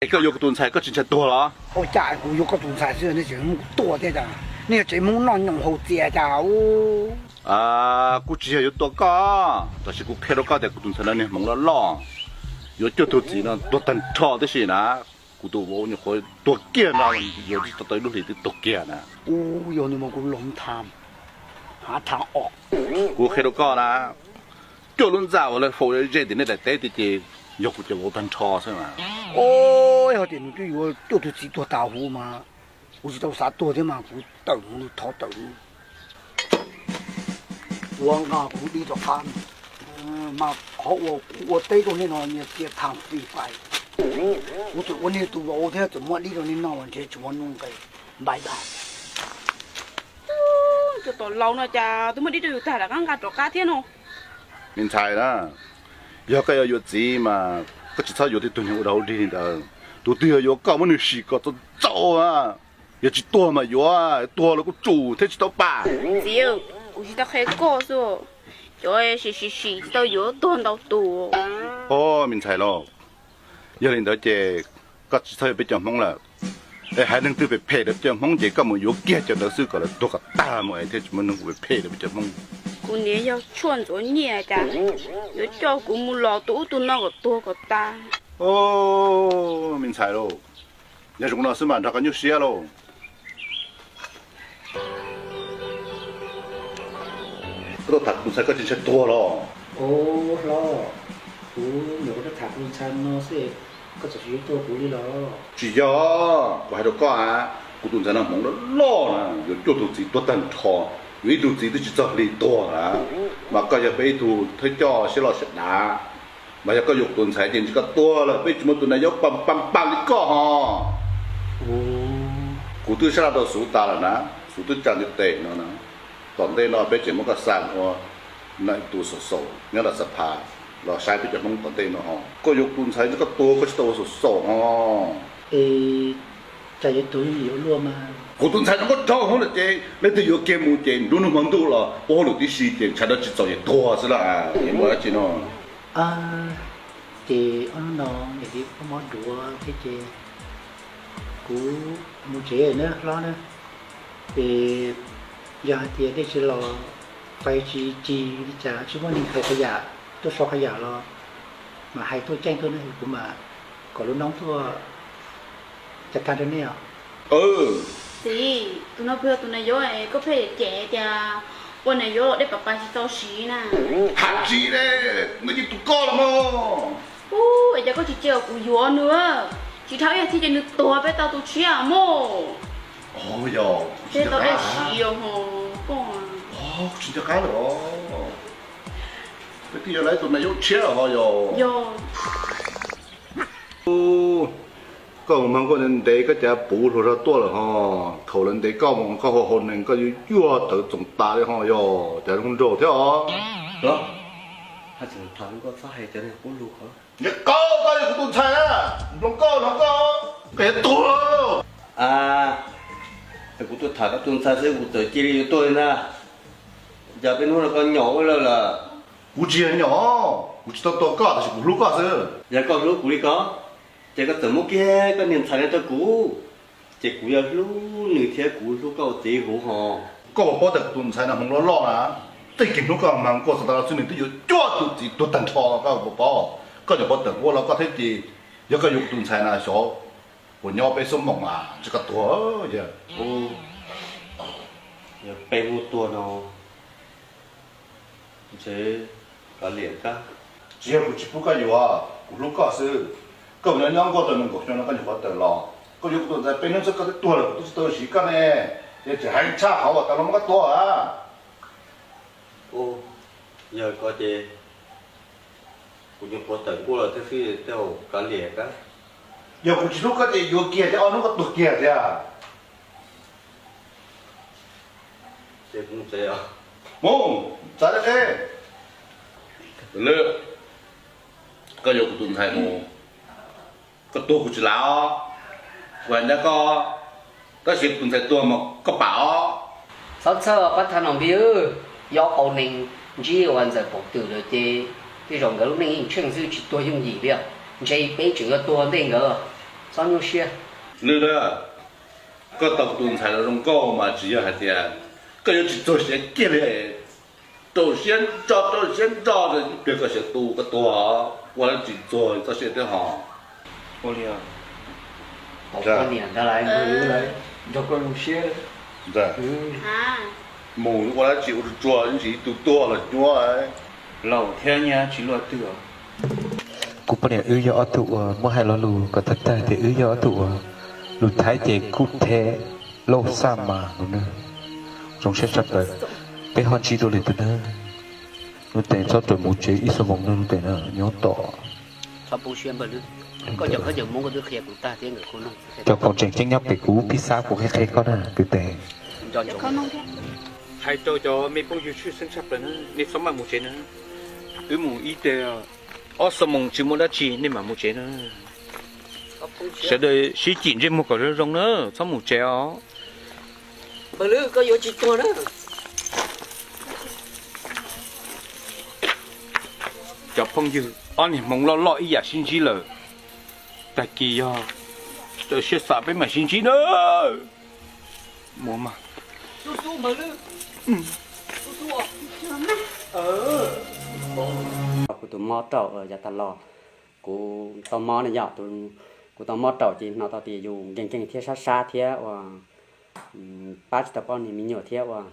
Es koj yuav kuv tus ntxhais koj tsis ntshai tuag los? Ua cas kuv yuav koj tus ntxhais xwb nej tseem muab kuv tua thiab cas? Nej yog tsev Hmoob noj nyoos haus txias cas? Kuv tsis yog yuav tua koj, tab sis kuv qhia rau koj tias kuv tus ntxhais no niag hmoov loj loj, yuav cuaj tug txiv no tuag tag nrho tib si na. Kuv tus vauv nyuam qhuav tuag kiag no, yuav tsis tau ib lub hlis twb tuag kiag na. Ub, yog nws mas kuv los tham, hav tham os. Kuv qhia rau koj na, cuaj lub ntxa uas lawv faus ze tim nej daim teb tiag ces yog kuv cov vauv tag nrho xwb mas. Ub, yog tias nws twb yuav cuaj tug txiv tuag tas huv mas kuv tsis tau xav tuag thiab mas kuv tawm mus thov tawm mus. Ua nqa kuv dib rov qab, mas qhov uas kuv ua teb rau nej no nyias cia tham Free Fire. Kuv tseem ua nej tus vauv thiab tseem muab dib rau nej noj mas ntshe tsis muaj nuj nqis. Npai npa. Tus tom laus no cas twb muab dib rau yus tag lawm qab nqa rov qab thiab no. Me ntxhais na, yog koj yuav yuav txiv mas koj tsis txhob yuav tib tug neeg ua dog ua dig li ntawd. Tus twg yog yuav koj muab nws sim kom txaus txaus, yog tsis tuag mas yuav, tuag los kuj tsum thiab tsis tau pam. Txiv, kuv tsis tau qhia koj xwb, cov sim sim sim tsis tau yuav tuag ntau tus. Os me ntxhais lauj, yog li ntawd ces koj tsis txhob yuav peb cov Hmoob lawm. Es haiv neeg twg phem phem rau peb cov Hmoob ces koj mus yuav kiag cov ntawd xwb kom lawv tuag kom tag mus es thiaj tsis muaj neeg phem phem rau peb cov Hmoob. Kuv niam yog tshuaj ntxuav nyiaj cas yuav coj kuv mus los tua ub tua no kom tuag kom tas. Os me ntxhais lauj, yog zoo no xwb mas nrog koj nyuaj siab lauj. Koj tuaj tham kuv tus ntxhais koj tsis ntshai tuag los? Os hlob, kuv nyuam qhuav tuaj tham kuv tus ntxhais no xwb, koj txawm tsis yuav tuag kuv li los? Tsis yog, kuv hais rau koj a, kuv tus ntxhais no hmoov loj loj na, yuav cuaj tug txiv tuag tag nrho, yuav ib tug txiv twb tsis txog hli tuag na. Mas koj yog peb ib tug thawj coj siab loj siab dav, mas yog koj yuav kuv tus ntxhais ces ntshe koj tuag lawm, peb tsis muaj tus nais yaub pam pam pam li koj ho. Kuv twb sab laj rau Xuv tas lawm na, Xuv twb tsa ntiv tes no na. Tom ntej no peb tseem muab koj xa ua tus xaus xaus nyob rau xab pha los saib peb cov Hmoob tom ntej no ho. Koj yuav kuv tus ntxhais ntshe koj tuag koj tsis tau ua xaus xaus ho. Es cas yuav tuag yeej yuav luaj mas. Kuv tus ntxhais no muab rau hauv lawm ces leej twg yuav kiag mus ces nruab hnub hmo ntuj los puab hauj lwm tib si ces ntshai dab tsi txaus ces tuag xwb lawm, es muaj dab tsi no. Ces ob hnub no niam txiv koj mob duav thiab ces kuv mus tsev na hlob na. Ces yog hais tias dej tsis los, fais tsis cig li cas tsis muaj neeg hais qhov yam, tuaj so qhov yam los mas hais tuaj ceeb tuaj ne, kuv mam kom lub noob tuaj cas tag rau nej os. Txiv, tus no puas yog tus nais yaub es koj pheej cem tias ua nais yaub los dej pam pas tsis txaus siv na? Hais tsis ne, nws yeej tus koj los mas. Ub, es cas koj tsis cia kuv yuav nws, tsis dhau ib yam thiab ces nws tuag peb tau tus tshiab mog. Yog, peb tau dej siv os koj. Tsis nco qab lawm os. Peb twb yuav lawv tus nais yaub tshiab ho yog. Koj mus mag nkauj ntev koj cav puv hluas zog tuaj lawm ho. Thaum lawv ntes koj mus koj hu hauv nees koj yuav yuaj tawv txoom tas li ho yog, cav zoo nraug thiab os. Hais tseem tham nkauj txhob hais cov neeg qub lus. Yog koj, koj yog kuv tus ntxhais na, nploos koj no koj, koj yuav tuag. Kuv tuaj tham koj tus ntxhais xwb kuv txawm cia li yuav tuag li ntag. Cas peb hnub no koj nyom ua luaj lawm? Kuv tsis yog nyom, kuv tsis tau tua koj tab sis kuv hlub koj xwb. Yog koj hlub kuv li ko, ces koj txawm muab kiag koj niag ntxhais no rau kuv, ces kuv yuav hlub nws thiab kuv hlub koj ua txiv huv ho. Koj puas paub tias kuv tus ntxhais no hmoov loj loj na, tej kiag hnub koj mag nkauj txog tas los xwb nws twb yuav cuaj tus txiv tuag tag nrho, koj puas paub? Koj nyuam qhuav tawm nkuaj los koj thiaj ces, yog koj yuav kuv tus ntxhais na xyov puas nyob peb xub moos mas ntshe koj tuag yog. Yog peb hnub tuag no ntshe kav liam kab. Tsis yog kuv tsis pub koj yuav, kuv hlub koj xwb. Koj mus nyob nyob nkuaj tau nees nkaum xyoo no koj nyuam qhuav tawm los, koj yuav kuv tus ntxhais peb hnub xwb koj twb tuag lawm kuv twb tsis tau siv koj ne. Ces tseem hais tshaj qhov uas tas los muab koj tua a. Yog ko ces kuv nyuam qhuav tawm nkuaj los thiab xwb tej zaum kav liam kab. Yog kuv tsis hlub koj ces yuav kiag ces ob hnub koj tuag kiag tiag. Mus, txav dab qeb. Koj yuav kuv tus ntxhais mus, koj tuag kuv tsis lav os. Kuv hais ntag koj, tab sis kuv tus ntxhais tuag mas koj pam os. Txhob txhawj pab thab nom npis, yob qau nees ntsib ua ntxawm paum twm lawm ces tej zaum nkawd lub neej yeej tsheej xwb tsis tuag yooj yim li os. Ntshe peb tseem yuav tuag ntej nkawd. Txhob nyuaj siab. Nws na, koj tau tus ntxhais los zoo nkauj mas tsis yog hais tias koj yuav tsis txuag siav kiag li, rau siab nrog rau siab nrog, ib pliag koj siav tu koj tuag, ua dab tsi txuag txoj sia thiab hos. Ua li, poj niam ntawd lawv nrog koj zoo siab. Mus ua dab tsi ua tsuag tsuag ntsis tus tuag los nyuaj. Laus thiab nyab tsis luaj twg. Kuv poj niam wb yog ob tug uas muab hais lo lus kom tag tag tias wb yog ob tug uas lus Thaib ces kuj the lauj xaj mas lus na. Zoo siab tshaj plaws, peb ho ntsib dua lwm tus na. Nuj Teem txhob rawm mus tsev ib xuab moos no Nuj Teem na, nyob tom. Cov phooj ywg tseem ceeb nyob pem kuv pib xav kuv qhia qhia koj na Nuj Teem. Hais rau cov me phooj ywg tshwj xeeb tshaj plaws na, nej txhob maj mus tsev na. Wb mus ib teg ob xuab moos tsis muaj dab tsi nej mam mus tsev na. Sawv daws sib cim ntsej muag kom zoo zoo na, txhob mus tsev os. Npawg Lwm, koj yuav tsis tuag na. Cov phooj ywg, ob niag hmoov loj loj ib yam sib ntsib lawm. Tag kis yog raws siab xav peb mam sib ntsib na. Mus mas. Kuv tus mob raum yav tag los, kuv tau mob ne yom, kuv tau mob raum ces hnov tau tias yus nkees nkees thiab sab sab thiab uas pab tsis tau poj niam me nyuam thiab uas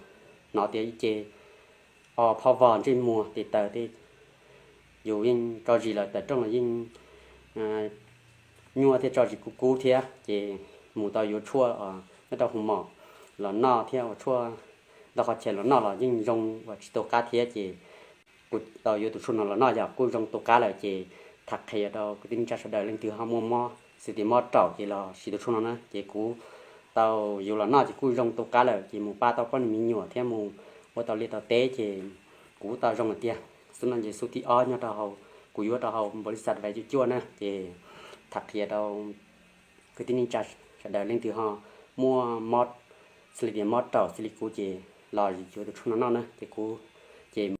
hnov tias ib ce o phob vog ntsej muag tes taw tej, yus yeej tso zis los tawm rooj los yeej nyuaj thiab tso zis kub kub thiab ces mus tau yuav tshuaj nyob rau hoo mom los noj thiab ua tshuaj ntau qhov chaw los noj los yeej zoo uas tsis tu qab thiab ces kuv tau yuav tus tshuaj no los noj yog kuj zoo tu qab lawm ces tham qhia rau kwv tij neej tsa sawv daws leej twg ho muaj mob xws tias mob raum ces los siv tus tshuaj no na ces kuv tau yuav los noj ces kuj zoo tu qab lawm ces mus pab tau poj niam me nyuam thiab mus ua tau liaj tau teb ces kuv tau zoo lawm tiag. Xub no ces xub thib ob nyob rau hauv kuv yuav rau hauv npaum li xav vais cuaj cuaj na ces tham qhia rau kwv tij neej tsa sawv daws leej twg ho muaj mob xws li tias mob raum xws li kuv ces los yuav tus tshuaj no noj na ces kuv ces